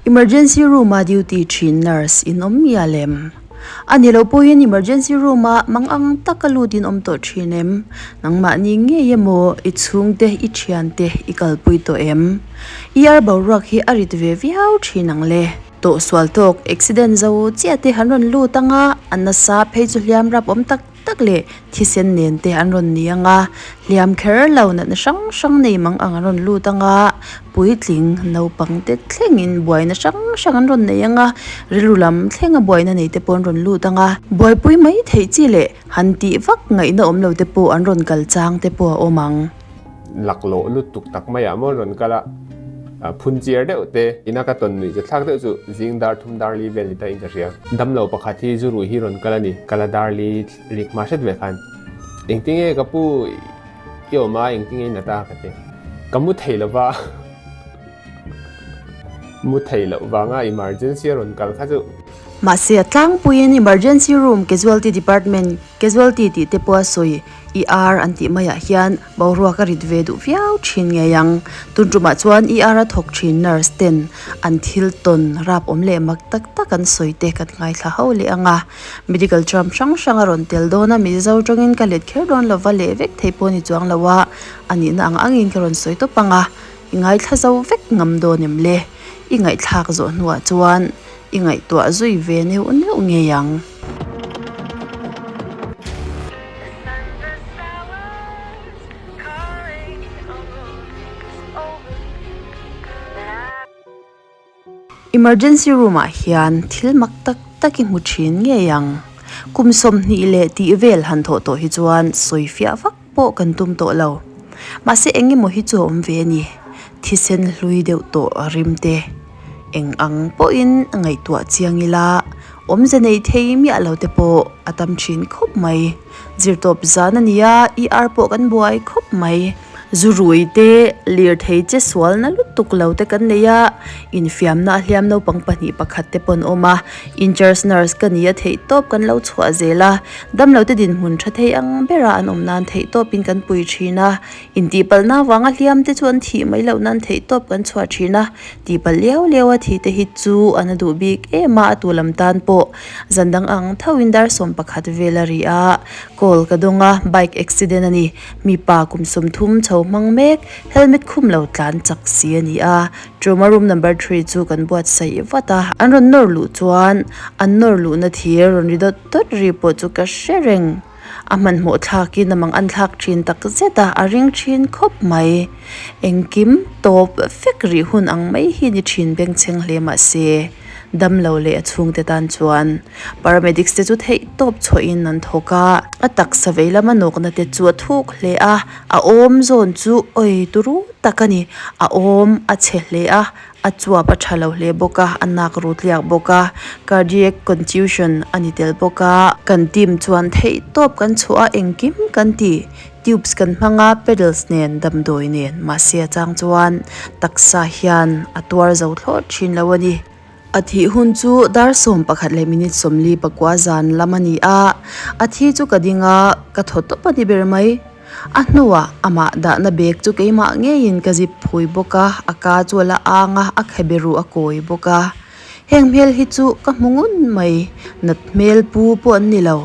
Emergency room a duty thin nurse in awm mial em? A ni lo pawhin emergency room ah mang ang taka lut in awm tawh thin em? Nangmahni ngei emaw i chhungte i thiante i kalpui tawh em? ER boruak hi a rit ve viau thin ang le. Tawhsual tawk accident zo chiah te han rawn lut anga a nasa phei chu hliam rap awm tak tak leh thisen nen te an rawn ni anga hliam kher lo natna hrang hrang nei mang ang an rawn lut anga puitling naupang te thlengin buaina hrang hrang an rawn nei anga rilru lam thlenga buaina nei te pawh an rawn lut anga buaipui mai theih chi leh han tih vak ngaihna awm lo te pawh an rawn kal chang te pawh a awm ang. Laklawh lutuk tak maiah maw an rawn kal a, phun chiar deuh te ina ka tawn nuih che thlak deuh chu zing dar thum dar li vel ni ta in ka hria. Damlo pakhat hi zu ruih hi rawn kal a ni, kala dar li rik hma hret ve khan engtinge ka pu i awm a engtinge i nat a ka ti. Ka mu thei lova mu thei loh vanga emergency a rawn kal kha chu. Mahse a tlangpuiin emergency room casualty department casualty tih te pawh a sawi. ER an tih maiah hian boruak a rit ve duh viau thin ngei ang. Tun tumah chuan ER a thawk thin nurse ten an thil tawn rap awm leh mak tak tak an sawi te kan ngaithla ho leh ang a. Medical term hrang hrang a rawn tel dawn a, Mizo tawngin ka let kher dawn lova leh vek thei pawh ni chuang lo a, a nihna ang angin ka rawn sawi tawp ang a, i ngaithla zo vek ngam dawn em le? I ngaihthlak zawh hnuah chuan i ngaihtuah zui ve neuh neuh ngei ang. Emergency room ah hian thil mak tak tak i hmu thin ngei ang. Kum 20 leh tih vel han thawh tawh hi chuan sawi fiah vak pawh kan tum tawh lo. Mahse eng emaw hi chu a awm ve a ni. Thisen hlui deuh tawh a rim te. Eng ang pawhin ngaihtuah chiang ila awmze nei thei miah lo te pawh a tam thin khawp mai. Zirtawp zan a ni a, ER pawh kan buai khawp mai. Zu rui te, lirthei che sualna lutuk lo te kan nei a, infiamna a hliam naupang pahnih pakhat te pawh an awm a, in-charge nurse ka ni a theihtawp kan lo chhuah zel a, damlo te dinhmun tha thei ang bera an awm nan theihtawpin kan pui thin a, intihpalhna avanga hliam te chu an thih mai loh nan theihtawp kan chhuah thin a, tihpalh liau liau a thih te hi chu an a duh bik em a, a tu lam tan pawh zan dang ang thoin dar 11 vel a ri a, call ka dawng a, bike accident a ni. Mipa kum 30 chho hmang mek, helmet khum lo tlan chak si a ni a. Trauma room number 3 chu kan buatsaih vat a, an rawn nawr luh chuan an nawr luhna thir rawn ri dawt dawt ri pawh chu ka hre reng. A hmanhmawh thlakin a mang an thlak thin tak zet a, a ring thin khawp mai. Engkim tawp vek rih hun ang mai hi ni thin bengchheng hle mahse. Damlo leh a chhungte tan chuan paramedics te chu theih tawp chhuahin an thawk a. A taksa vei lama nawkna te chu a thuk hle a, a awm zawn chu awi turu tak a ni. A awm a chhe hle a, a chuap a tha lo hle bawk a, a nak ru tliak bawk a, cardiac contusion a ni tel bawk a. Kan team chuan theih tawp kan chhuah a, engkim kan ti. Tubes kan hmang a, pedals nen, damdawi nen, mahse a chang chuan taksa hian a tuar zo thlawt thin lo a ni. A thih hun chu dar 11 leh minute 49 zan lam a ni a, a thi chu ka ding a, ka thaw tawp a ni ber mai. A hnuah amah dahna bag chu keimah ngeiin ka zip phui bawk a, a ka chu a la ang a, a khabe ruh a kawi bawk a. Heng hmel hi chu ka hmu ngun mai, nat hmel pu pawh an ni lo,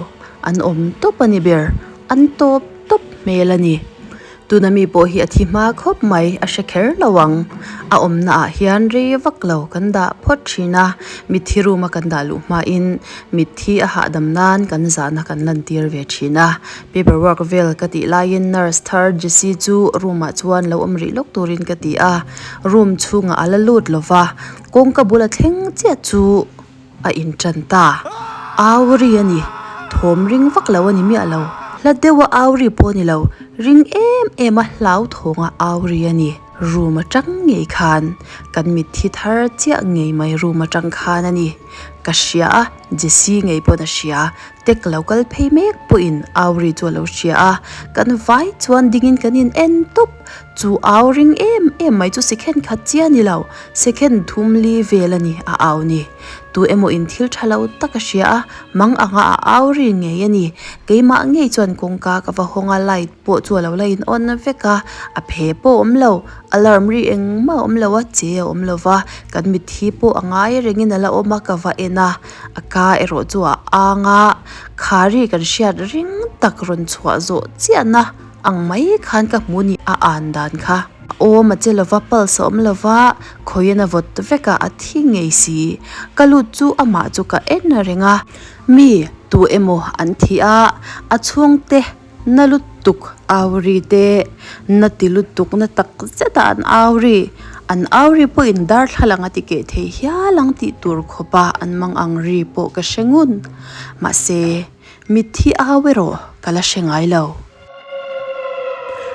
an awm tawp a ni ber. An tawp tawp hmel a ni. Tuna mi pawh hi a thi hma khawp mai, a hre kher lo ang. A awmna ah hian rei vak lo kan dah phawt thin a, mitthi room a kan dah luh hmain mitthi a hahdam nan kan zahna kan lantir ve thin a. Paper work vel ka tih laiin nurse thar Jessie chu room ah chuan lo awm rih lawk turin ka ti a, room chhungah a la lut lova, kawngka bula thleng chiah chu a inṭan ta. Au ri a ni. Thawm ring vak lo a ni miah lo. Hla deuha au ri pawh a ni lo. Ring em em a hlauthawnga au ri a ni. Room aṭang ngei khan kan mitthi thar chiah ngei mai room aṭang khan a ni. Ka hria a, Jessie ngei pawn a hria. Tek lo kal phei mek pawhin au ri chu a lo hria a, kan vai chuan dingin kan in en tawp. Chu au ring em em mai chu second khat chiah a ni lo, second thum li vel a ni a au ni. Tu emaw in thil tha lo tak a hria a, mang anga a au ri ngei a ni. Keimah ngei chuan kawngka ka va hawng a, light pawh chu a lo la in on vek a, a phe pawh a awm lo, alarm ri engmah a awm lo a, che a awm lo va, kan mitthi pawh a ngai rengin a la awm a, ka va en a, a ka erawh chu a ang a, khari kan hriat ring tak rawn chhuah zawh chiahna ang mai khan ka hmu ni a an dan kha. A awm a che lova, pulse a awm lova, khawiin a vawt vek a, a thi ngei si. Ka lut chu amah chu ka en reng a, mi tu emaw an thi a, a chhungte na lutuk au ri te, na ti lutuk na tak zet a an au ri, an au ri pawhin darthlalang a ti keh thei hial ang tih tur khawp a an mang ang ri pawh ka hre ngun. Mahse, mitthi au erawh ka la hre ngai lo.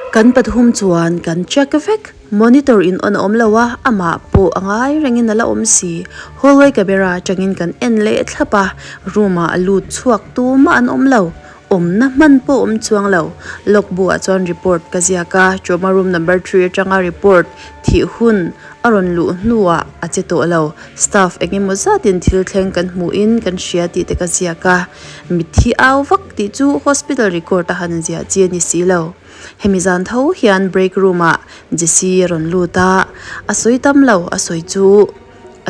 Kan pathum chuan kan check vek, monitor in on a awm lo a, amah pawh a ngai rengin a la awm si. Hallway camera atangin kan en leh thlap a, room ah a lut chhuak tumah an awm lo, awmna hman pawh a awm chuang lo. Log bu ah chuan report ka ziak a, trauma room number three atanga report thih hun a rawn luh hnuah a che tawh lo. Staff eng emaw zatin thil thleng kan hmuhin kan hria tih te ka ziak a. Mitthi au vak tih chu hospital record a han ziah chi a ni si lo. Hemi zan tho hian break room ah Jessie a rawn lut a, a sawi tam lo, a sawi chu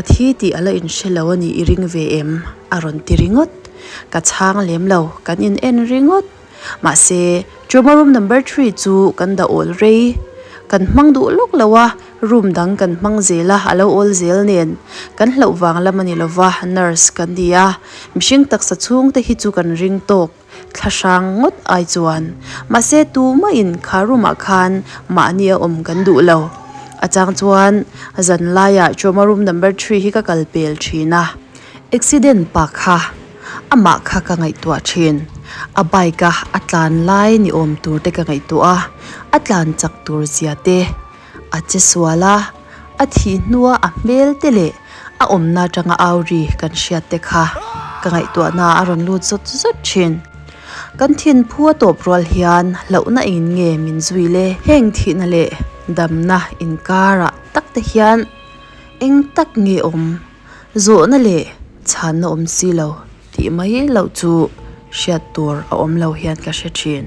a thi tih a la inhre lo a nih i ring ve em? a rawn ti ringawt. Ka chhang lem lo, kan in en ringawt. Mahse, trauma room number three chu kan dah awl rei. Kan hmang duh lawk lo a, room dang kan hmang zel a, a lo awl zel nen. Kan hlauh vang lam a ni lova, nurse kan ni a, mihring taksa chhung te hi chu kan ring tawk thla hrang ngawt ai chuan. Mahse, tumahin kha room ah khan mahni a awm kan duh lo. A chang chuan zan laiah trauma room number three hi ka kal pel thin a. Accident pa kha amah kha ka ngaihtuah thin. A bike a a tlan lai ni awm tur te ka ngaihtuah a, a tlan chak tur zia te, a che sual a, a thih hnua a hmel te leh a awmna atanga au ri kan hriat te kha ka ngaihtuahna a rawn lut zawt zawt thin. Kan thinphu a tawp rual hian hlauhna engin nge min zui le? Heng thihna leh damna inkarah tak te hian eng tak nge awm? Zawhna leh chhanna awm si lo tih mai loh chu hriat tur a awm lo hian ka hre thin.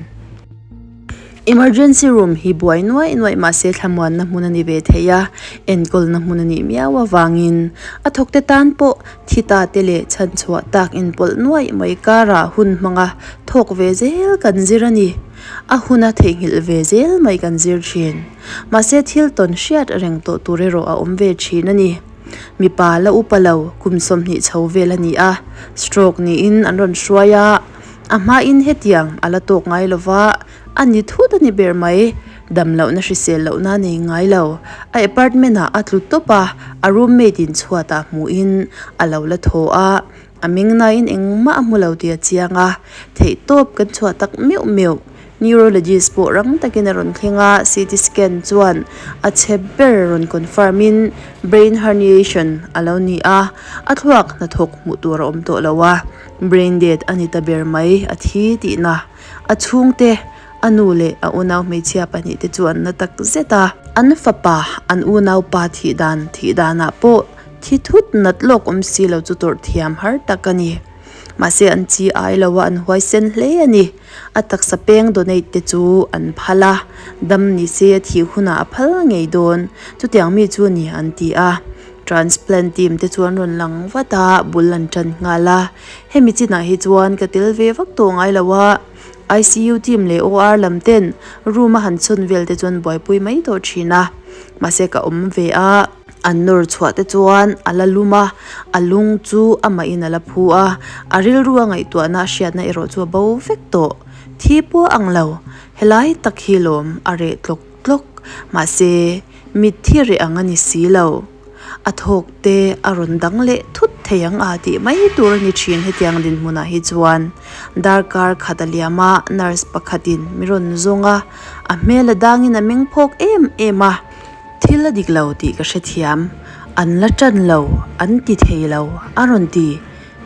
Emergency room hi buai nuaih nuaih mahse thlamuanna hmun a ni ve thei a, enkawlna hmun a nih miau avangin a thawkte tan pawh thi ta te leh chhanchhuah tak inpawlh nuaih mai karah hun hmanga thawk ve zel kan zir a ni. A huna theihnghilh ve zel mai kan zir thin. Mahse thil tawn hriat reng tawh tur erawh a awm ve thin a ni. Mipa la upa lo, kum 20 chho vel a ni a, stroke niin an rawn hruai a, a hmain hetiang a la tawk ngai lo va, a ni thut a ni ber mai, dam lohna hrisel lohna nei ngai lo, a apartment ah a tlu tawp a, a roommate in chhuatah hmuhin a lo la thaw a, A ming nain engmah a hmu lo tih a chiang a, theihtawp kan chhuah tak meuh meuh. Neurologist pawh rang takin a rawn thleng a, CT scan chuan a chhe ber rawn confirm in brain herniation a lo ni a, a thluak hnathawk hmuh tur a awm tawh lo a, brain dead a ni ta ber mai, a thi tihna. A chhungte, a nu leh a unau hmeichhia pahnihte chu an na tak zet a. An fapa, an unaupa thih dan thih danah pawh Thi thut nat lawk awm si lo chu tawrh thiam har tak a ni. Mahse an chi ai lo a, an huaisen hle a ni. A taksa peng donate te chu an phal a, dam ni se a thih hunah a phal ngei dawn. Chutiang mi chu a ni an ti a. Transplant team te chu an rawn lang vat a, bul an tan nghal a. Hemi chinah hi chuan ka tel ve vak tawh ngai lo a, ICU team leh OR lam ten room a han chhawn vel te chu an buaipui mai tawh thin a. Mahse ka awm ve a. An nawr chhuah te chuan a la lum a, a lung chu amahin a la phu a, a rilru a ngaihtuahna a hriatna erawh chu a bo vek tawh. Thi pawh a ang lo, helai tak hi lawm a reh tlawk tlawk, mahse mitthi reh ang a ni si lo. A thawk te a rawn dang leh thut thei ang a tih mai tur a ni thin hetiang dinhmunah hi chuan. Darkar khat a liam a, nurse pakhatin mi rawn zawng a, a hmel a dangin a meng phawk em em a. Thil a dik lo tih ka hrethiam. An la ṭan lo, an ti thei lo, a rawn ti.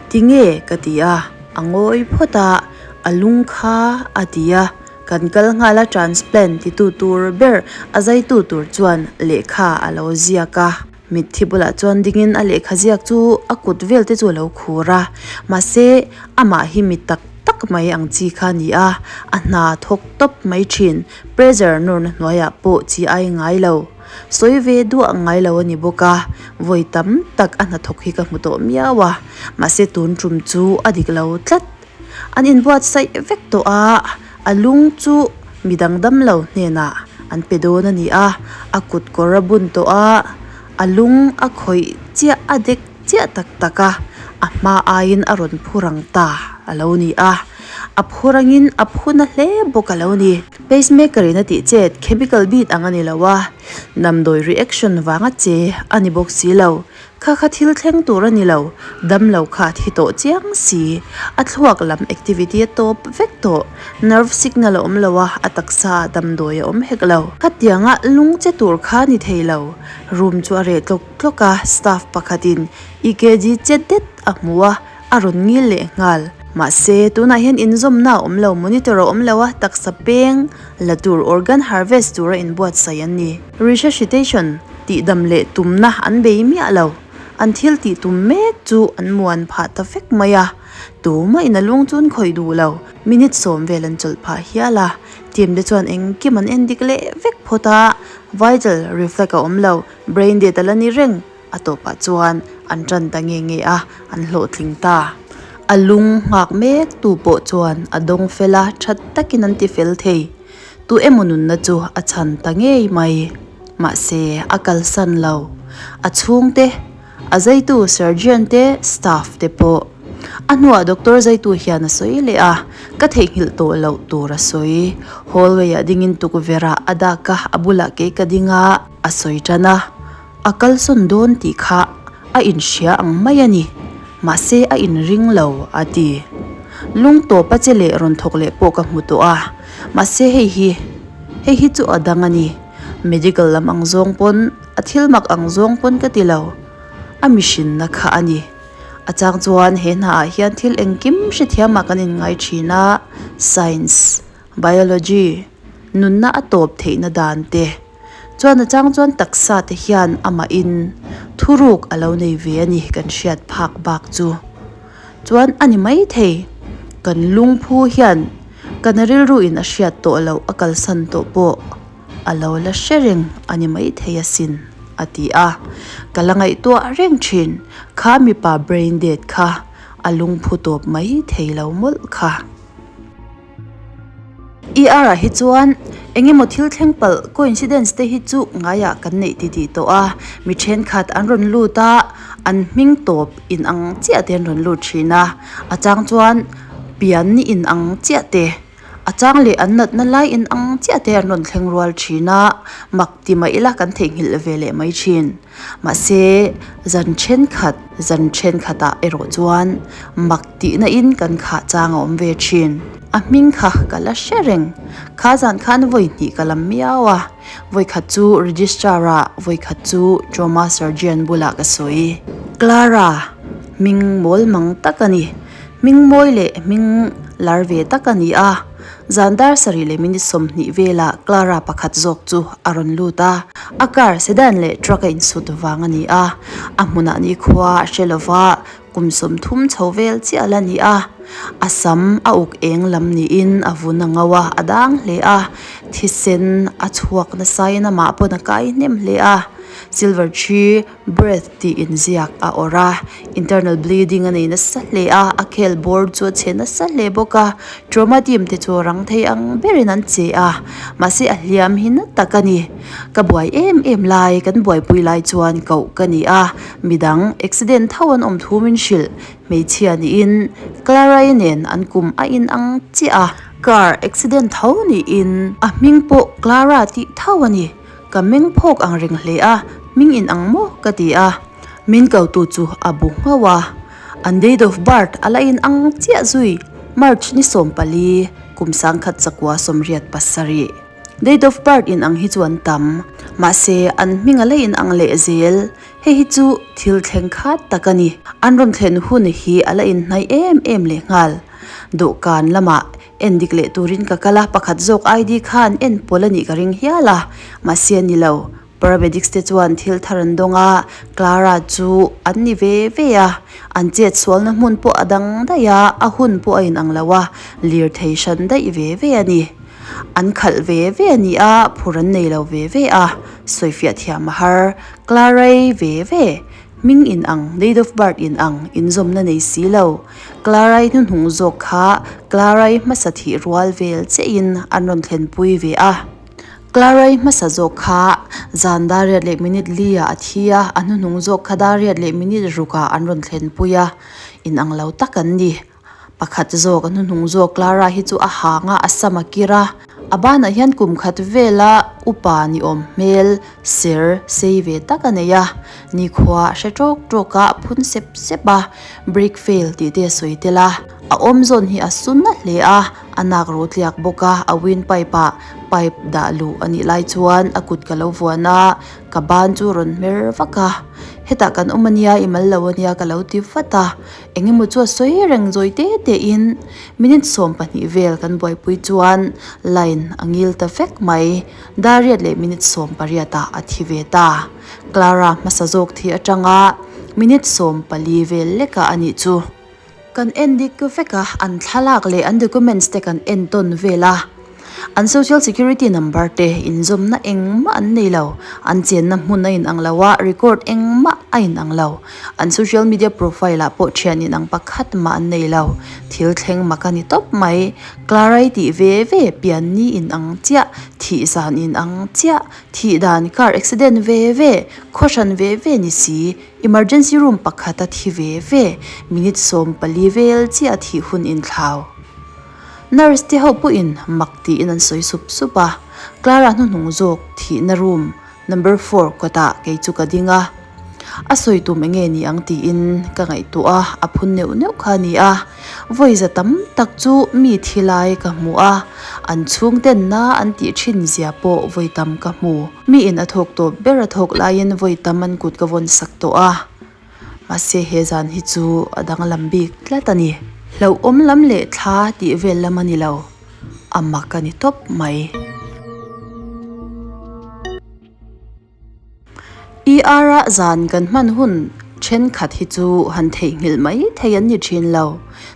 Tinge? ka ti a, a ngawi phawt a, a lung kha a ti a. Kan kal nghal a transplant titu tur ber a zaitu tur chuan lehkha a lo ziak a. Mitthi bulah chuan dingin a lehkha ziak chu a kut vel te chu a lo khur a, mahse amah hi mi tak tak mai ang chi kha a ni a, a hna thawk tawp mai thin, pressure nawrna hnuaiah pawh chi ai ngai lo. Sawi ve duah ngai lo a ni bawk a, vawi tam tak a hnathawk hi ka hmu tawh miau a, mahse tun tum chu a dik lo tlat. An inbuatsaih vek tawh a, a lung chu mi dang dam lo hnenah an pe dawn a ni a, a kut kawr a bun tawh a, a lung a khawih chiah a dek chiah tak tak a, a hma aiin a rawn phu rang ta a lo ni a, a phu rangin a phu na hle bawk a lo ni. Pacemaker in a tih chet chemical beat ang a ni lo a, damdawi reaction vanga che a ni bawk si lo. Kha kha thil thleng tur a ni lo, damlo kha a thi tawh chiang si. A thluak lam activity a tawp vek tawh, nerve signal a awm lo a, a taksa ah damdawi a awm hek lo. Khatianga lung che tur kha ni thei lo. Room chu a reh tlawk tlawk a, staff pakhatin EKG che det a hmu a, a rawn ngil leh nghal. Mahse, tunah hian inzawmna a awm lo, monitor a awm lo a, taksa peng la tur organ harvest tura inbuatsaih an ni. Resuscitation tihdam leh tumna an bei miah lo. An thil tih tum mek chu an muan phah ta vek mai a, tumahin a lung chu an khawih duh lo. Minute sawm vel an chawlh phah hial a, team te chuan engkim an endik leh vek phawt a, vital reflect a awm lo, brain dead a la ni reng. A tawpah chuan an ṭan ta nge nge a, an hlawhtling ta. A lung nghak mek tu pawh chuan a dawng fel a, ṭha takin an ti fel thei. Tu emaw nunna chu a chhan ta ngei mai. Mahse, a kalsan lo. A chhungte, a zaitu surgeon te, staff te pawh. A hnuah doctor zaitu hian a sawi leh a, ka theihnghilh tawh loh tur a sawi. Hallway ah dingin tukverh ah a dak a, a bulah kei ka ding a, a sawi ṭan a. A kalsawn dawn tih kha a inhria ang mai a ni, mahse a inring lo a ti. Lung tawpa che leh rawn thawk leh pawh ka hmu tawh a, mahse hei hi, hei hi chu a dang a ni. Medical lam ang zawng pawn, a thil mak ang zawng pawn ka ti lo, a mihrinna kha a ni. A chang chuan he hna ah hian thil engkim hrethiamah kan inngai thin a, science, biology, nunna a tawp theihna dan te. Chuan a chang chuan taksa te hian amahin thuruk a lo nei ve a ni kan hriat phak bak chu. Chuan a ni maithei kan lungphu hian kan rilru in a hriat tawh loh a kalsan tawh pawh a lo la hre reng a ni maithei asin a ti a. Ka la ngaihtuah reng thin kha mipa brain dead kha a lungphu tawp maithei lo mawlh kha. ER ah hi chuan eng emaw thil thleng palh coincidence te hi chu ngaiah kan neih ti tih tawh a, mi thenkhat an rawn lut a, an hming tawp in ang chiah te an rawn lut thin a, a chang chuan pian ni in ang chiah te, a chang leh an natna lai in ang chiah te an rawn thleng rual thin a, mak ti mah ila kan theihnghilh ve leh mai thin. Mahse, zan thenkhat zan thenkhatah erawh chuan mak tihna in kan khah chang a awm ve thin. A hming kha ka la hre reng. Kha zan khan vawi hnih ka lam miau a, vawi khat chu registrar ah, vawi khat chu trauma surgeon bulah ka sawi. Clara, hming mawl mang tak a ni. Hming mawi leh hming lar ve tak a ni a. Zan dar sarih leh minute 20 velah Clara pakhat zawk chu a rawn lut a, a car sedan leh truck a insut vang a ni a, a hmunah nikhua a hre lova kum 30 chho vel chiah la ni a, a sam a uk eng lam niin a vun a ngo a, a dang hle a, thisen a chhuak nasain amah pawn a kai hnem hle a, silver tree. Breath tih inziak a awrh a, internal bleeding a nei nasa hle a, a khel bawr chu a chhe nasa hle bawk a, trauma team te chu rang thei ang berin an che a, mahse a hliam hi na tak a ni. Ka buai em em lai, kan buaipui lai chuan koh ka ni a, midang accident tho an awm thu min hrilh, hmeichhia niin Clara-i nen an kum a inang chiah a, car accident tho niin a hming pawh Clara tih tho a ni. Ka meng phawk ang reng hle a, hming in ang maw ka ti a, min ko tu chu a bu nghauh a. An date of birth a la in ang chiah zui, March ni 14, kum 1987. Date of birth in ang hi chu an tam, mahse an hming a la in ang leh zel. Hei hi chu thil thleng khat tak a ni. An rawn thlen hun hi a la inhnaih em em lehnghal. Dawhkan lamah en dik leh turin ka kal a, pakhat zawk ID khan en pawl a nih ka ring hial a, mahse a ni lo. Paramedics te chuan thil thar an dawng a, Clara chu an ni ve ve a, an chet sualna hmun pawh a dang daih a, a hun pawh a inang lo a, lirthei hran daih ve ve a ni. An khalh ve ve a ni a, phur an nei lo ve ve a, sawifiah thiam a har. Clara-i ve ve, hming in ang, date of birth in ang, inzawmna nei si lo. Clara-i hnuhnung zawk kha Clara-i hmasa thih rual vel chiahin an rawn thlenpui ve a. Clara-i hmasa zawk kha zan dar riat leh minute li ah a thi a, a hnuhnung zawk kha dar riat leh minute ruk ah an rawn thlenpui a, inang lo tak an ni. Pakhat zawk a hnuhnung zawk Clara hi chu a hang a, a sam a kir a, a banah hian kum khat vela upa ni awm hmel ser sei ve tak a nei a, nikhua a hre tawk tawk a, a phun sep sep a, brake fail tih te a sawi tel a, a awm zawn hi a sun na hle a, a nak ro tliak bawk a, a windpipe ah pipe dah luh a nih lai chuan a kut ka lo vuan a, ka ban chu a rawn hmer vak a, hetah kan awm ania i mal lo ania ka lo ti vat a. Eng emaw chu a sawi reng zawi te te in minute 12 vel kan buaipui chuan line a ngil ta vek mai. Dar riat leh minute 18 ah a thi ve ta. Clara hmasa zawk thi atanga minute 14 vel lekah a nih chu. Kan en dik vek a, an thlalak leh an documents te kan en tawn vel a. An social security number te inzawmna engmah an nei lo, an chenna hmun a inang lo a, record engmah a inang lo. An social media profile ah pawh thian inang pakhat mah an nei lo. Thil thleng mak a ni tawp mai. Clara-i tih ve ve, pianni inang chiah, thih zan inang chiah, thih dan car accident ve ve, khawhran ve ve ni si, emergency room pakhat a thi ve ve, minute 14 vel chiah a thih hun inthlau. Nurse te ho pawhin mak tiin an sawi sup sup a, Clara hnuhnung zawk thihna room number four kawtah kei chu ka ding a, a sawi tum enge ni ang tiin ka ngaihtuah a, a phun neuh neuh kha a ni a, vawi za tam tak chu mi thi lai ka hmu a, an chhungten na an tih thin zia pawh vawi tam ka hmu. Mi in a thawk tawp ber a thawk laiin vawi tam an kut ka vawn sak tawh a. Mahse he zan hi chu a danglam bik tlat a ni. Hlauhawm lam leh thla tih vel lam a ni lo, a mak a ni tawp mai. ER ah zan kan hman hun thenkhat hi chu han theihnghilh mai thei an ni thin lo.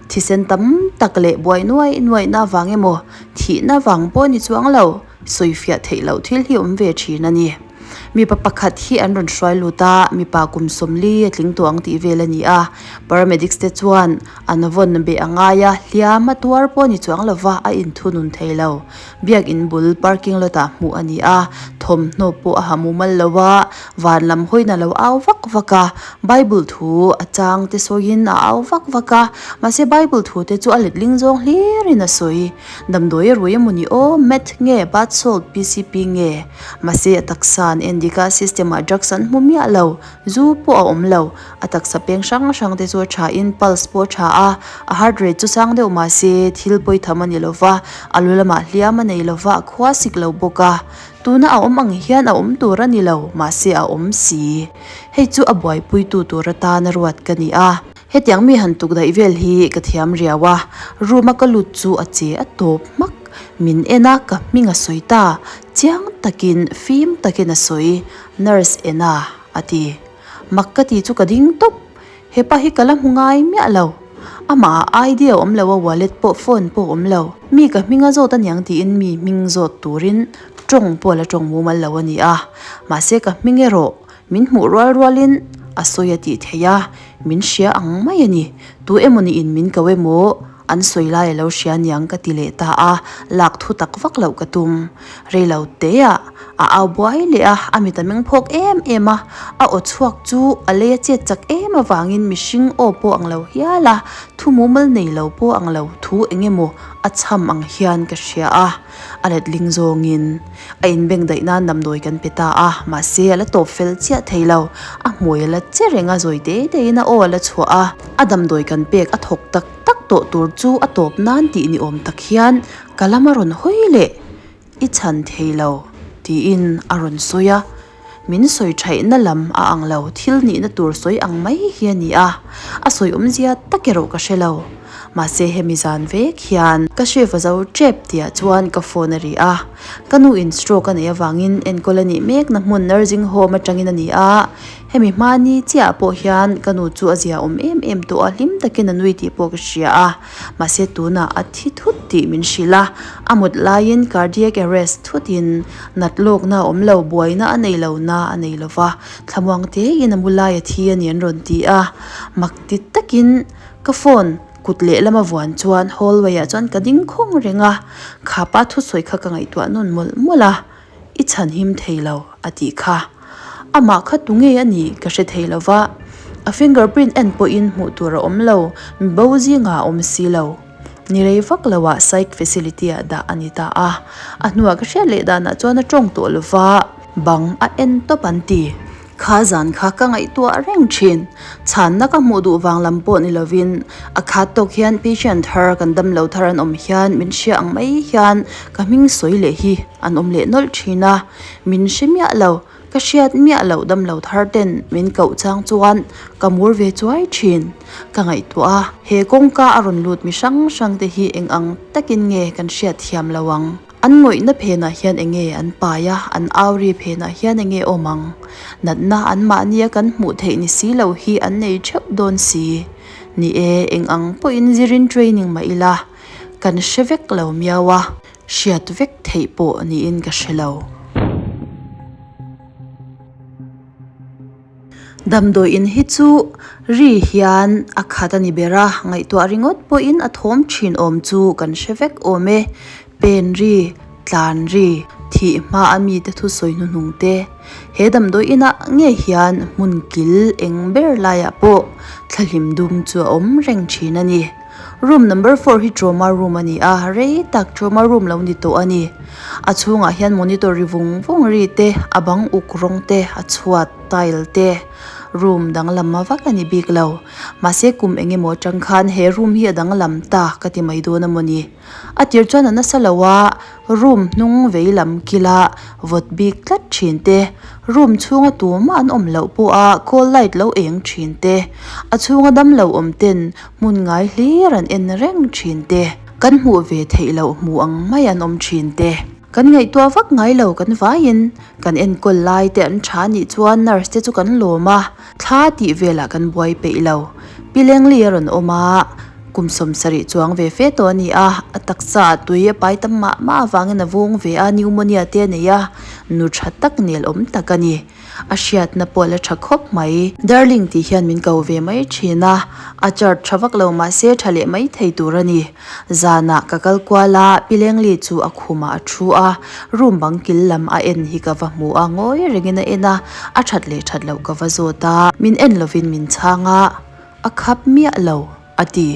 Thisen tam tak leh buai nuai nuaihna vang emaw thihna vang pawh a ni chuang lo, sawifiah theih loh thil hi awm ve thin a ni. Mipa pakhat hi an rawn hruai lut a, mipa kum sawmli a tling tawh ang tih vel a ni a. Paramedics te chuan an vawn beh a ngai a, hliam a tuar pawh a ni chuang lo va, a inthunun thei lo. Biakin bul parking lot ah hmuh a ni a, thawmhnaw pawh a ha mumal lo a, van lam hawiin a lo au vak vak a, Bible thu a chang te sawiin a au vak vak a, mahse Bible thu te chu a letling zawng hlirin a sawi. Damdawi a rui emaw ni aw, meth nge, bath salt, PCP nge? Mahse a taksa an en dik a, system ah drugs an hmu miah lo, zu pawh a awm lo. A taksa peng hrang hrang te chu a tha in pulse pawh a tha a, a heart rate chu sang deuh mahse thil pawi tham a ni lo va, a lu lamah hliam a nei lo va, a khua sik lo bawk a. Tuna a awm ang hian a awm tur a ni lo, mahse a awm si. Hei chu a buaipuitu tur atan a ruat ka ni a. Hetiang mi han tuk daih vel hi ka thiam riau a, room a ka lut chu a che a tawp hmak. Min en a, ka hming a sawi ta. Chiang takin, fim takin a sawi, Nurse Ena, a ti. Mak ka ti chu ka ding tawp. Hepa hi ka la hmu ngai miah lo. Amah ah ID a awm lo a, wallet pawh phone pawh a awm lo. Mi ka hming a zawt aniang tiin mi hming zawt turin tawng pawh a la tawng mumal lo a ni a. Mahse ka hming erawh Min hmuh rual rualin a sawi a tih theih a, min hria ang mai a ni. Tu emaw niin min ko emaw an sawi lai a lo hria niang ka ti leh ta a, lak thu tak vak loh ka tum. Rei lo teah a au buai leh a, a mit a meng phawk em em a, a aw chhuak chu a lei a chet chak em avangin mihring aw pawh ang lo hial a, thu mumal nei lo pawh ang lo thu eng emaw a chham ang hian ka hria a. A letling zawngin a inbeng daih nan damdawi kan pe ta a, mahse a la tawp fel chiah thei lo. A hmui a la che reng a, zawi te tein a aw a la chhuah a. A damdawi kan pek a thawk tak tak tawh tur chu a tawp nan tih ni awm tak hian ka lam a rawn hawi leh, I chhan thei lo, tiin a rawn sawi a. Min sawi thaihna lam a ang lo, thil nihna tur sawi ang mai hi a ni a, a sawi awmzia tak erawh ka hre lo. Mahse hemi zan vek hian ka shift a zo tep tihah chuan ka phone a ri a, ka nu in stroke a neih avangin enkawl a nih mekna hmun nursing home atangin a ni a, hemi hmani chiah pawh hian ka nu chu a zia awm em em tawh a, hlim takin a nui tih pawh ka hria a. Mahse tunah a thi thut tih min hrilh a, a mut laiin cardiac arrest thutin nat lawkna a awm lo, buaina a nei lo na a nei lo va, thlamuang tein a mu lai a thi a ni an rawn ti a. Mak ti takin ka phone kut lehlam a vuan chuan hallway ah chuan ka ding khawng reng a, khapa thusawi kha ka ngaihtuah nawn mawlh mawlh a, I chhan him thei lo a tih kha. Amah kha tu ngei a nih ka hre thei lo va, a finger print en pawhin hmuh tur a awm lo, mi bo zingah a awm si lo. Ni rei vak loah psych facility ah dah a ni ta a, a hnuah ka hriat leh danah chuan a tawng tawh lo va, bang a en tawp an ti. Kha zan kha ka ngaihtuah reng thin. Chhanna ka hmuh duh vang lam pawh ni lovin a khat tawk hian patient thar kan damlo thar an awm hian min hria ang mai hian ka hming sawi leh hi an awm leh nawlh thin a. Min hre miah lo, ka hriat miah loh damlo thar ten min koh chang chuan ka mur ve chuai thin. Ka ngaihtuah a, he kawngka a rawn lut mi hrang hrang te hi eng ang takin nge kan hriat thiam lo ang. An ngawihna phenah hian enge an pai a, an au ri phenah hian enge awm ang? Natna an mahnia kan hmuh theih ni si lo hi an nei theuh dawn si. Ni e, eng ang pawhin zirin training mah ila, kan hre vek lo miau a, hriat vek theih pawh niin ka hre lo. Damdawi in hi chu ri hian a khat a ni ber a, ngaihtuah ringawt pawhin a thawm thin awm chu kan hre vek awm e. Pen ri, tlan ri, thih hma a mite thusawi hnuhnung te. He damdawi inah ngei hian hmun kil eng ber laiah pawh thlahlim dum chu a awm reng thin a ni. Room number four hi trauma room a ni a, rei tak trauma room lo ni tawh a ni. A chhungah hian monitor ri vung vung ri te, a bang uk rawng te, a chhuat tile te, room danglam a vak a ni bik lo. Mahse kum eng emaw atang khan he room hi a danglam ta ka ti mai dawn a maw ni. A tir chuan a nasa lo a, room hnung vei lam kila vawt bik tlat thin te, room chhunga tumah an awm loh pawha call light lo eng thin te, a chhunga damlo awm ten hmun ngai hlir an en reng thin te, kan hmuh ve theih loh hmuh ang mai an awm thin te. Kan ngaihtuah vak ngai lo kan vaiin kan enkawl lai te an tha nih chuan nurse te chu kan lawm a, thla tih velah kan buai peih lo. Pi Lengli a rawn awm a, kum 70 chuang ve fe tawh a ni a, a taksa ah tui a pai tam mah mah avangin a vung ve a, pneumonia te a nei a, nu tha tak nel awm tak a ni. A hriatna pawh a la tha khawp mai. Darling tih hian min ko ve mai thin a, a chart tha vak lo mahse tha leh mai thei tur a ni. Zanah ka kal kual a, Pi Lengli chu a khumah a thu a, room bang kil lam a en hi ka va hmu a, ngawi rengin a en a, a that leh that loh ka va zawt a, min en lovin min chhang a, a khap miah lo a ti.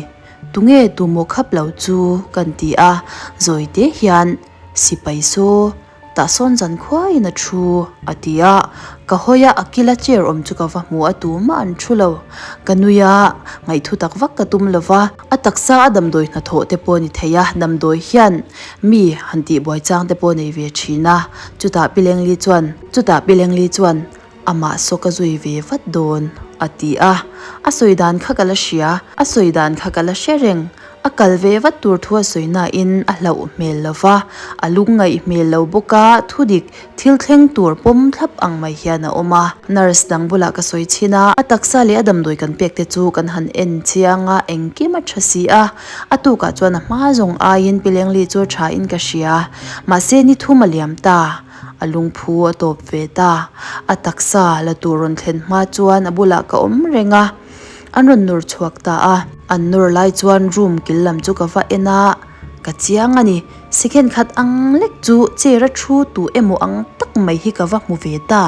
Tunge tumaw khap lo chu kan ti a, zawi te hian sipai saw. Tah sawn zan khuaiin a thu a ti a, ka hawi a, a kila chair awm chu ka va hmu a, tumah an thu lo. Ka nui a, ngaihthu tak vak ka tum lo va, a taksa a damdawi hnathawh te pawh a ni thei a, damdawi hian mi han tihbuai chang te pawh a nei ve thin a, chutah Pi Lengli chuan, chutah Pi Lengli chuan amah saw ka zui ve vat dawn a ti a, a sawi dan kha ka la hria, a sawi dan kha ka la hre reng. A kal ve vat tur thu a sawi nain a hlauh hmel lo va, a lungngaih hmel lo bawk a, thudik thil thleng tur pawm thlap ang mai hian a awm a. Nurse dang bulah ka sawi chhin a, a taksa leh a damdawi kan pek te chu kan han en chiang a, engkim a tha si a. A tukah chuan a hma zawng aiin Pi Lengli chu a tha in ka hria. Mahse ni thum a liam ta, a lungphu a tawp ve ta. A taksa la tur rawn thlen hma chuan a bulah ka awm reng a. An rawn nawr chhuak ta a. An nawr lai chuan room kil lam chu ka va en a, ka chiang a ni. Second khat ang lek chu chair a thu tu emaw ang tak mai hi ka va hmu ve ta.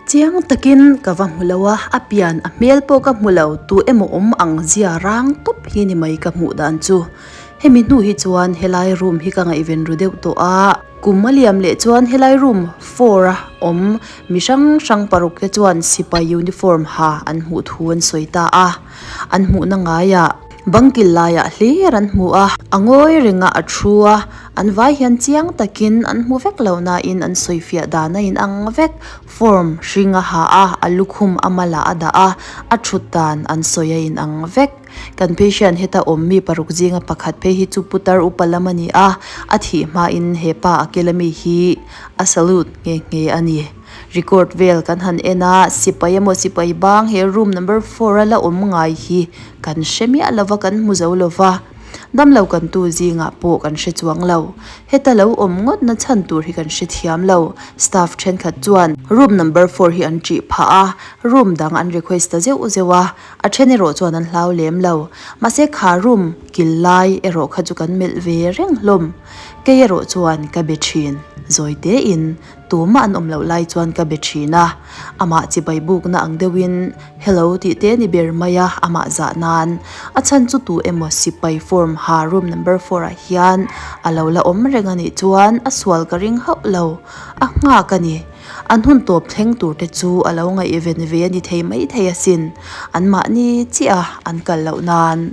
Chiang takin ka va hmu lo a, a pian a hmel pawh ka hmu lo, tu emaw awm ang zia rang tawp hi ni mai ka hmuh dan chu. Hemi hnu hi chuan helai room hi ka ngaihven ru deuh tawh a. Kum a liam leh chuan helai room four a awm mi hrang hrang paruk te chuan sipai uniform ha an hmuh thu an sawi ta a, an hmuhna ngaiah bang kil laiah hlir an hmu a, a ngawi rengah a thu a, An vai hian chiang takin an hmu vek lo nain an sawifiah dan a inang vek. Form hring a ha a, a lukhum a malah a dah a, a thut dan an sawi a inang vek. Kan patient heta awm mi paruk zinga pakhat phei hi chu putar upa lam a ni a, a thih hmain he pa a kela mi hi a salute nghe nghe a ni. Record vel kan han en a, sipai emaw sipai bang he room number four a la awm ngai hi kan hre miah lova kan hmu zo lova. Damlo kan tu zingah pawh kan hre chuang lo. Heta lo awm ngawt na chhan tur hi kan hre thiam lo. Staff thenkhat chuan room number four hi an ṭih phah a, room dang an request ta zeuh zeuh a, a then erawh chuan an hlau lem lo. Mahse kha room kil lai erawh kha chu kan melh ve reng hlawm. Kei erawh chuan ka be thin. Zawi tein Tumah an awm loh lai chuan ka be thin a, amah chibai bukna ang deuhin hello tih te ni ber mai a, amah zah nan a chhan chu tu emaw sipai form ha room number four ah hian a lo la awm reng a nih chuan a sual ka ring hauh lo, a nghak a ni. An hun tawp thleng tur te chu a lo ngaihven ve a ni thei maithei asin, anmahni chiah a an kal loh nan.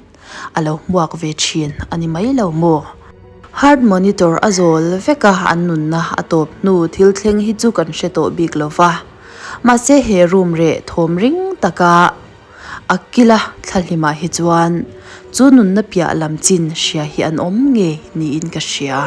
A lo hmuak ve thin a ni mai lo maw? Heart monitor a zawl vek a, an nunna a tawp hnu thil thleng hi chu kan hre tawh bik lo va. Mahse he room reh thawm ring taka a kila thlahlimah hi chuan chu nunna piah lam chin hria hi an awm ngei niin ka hria.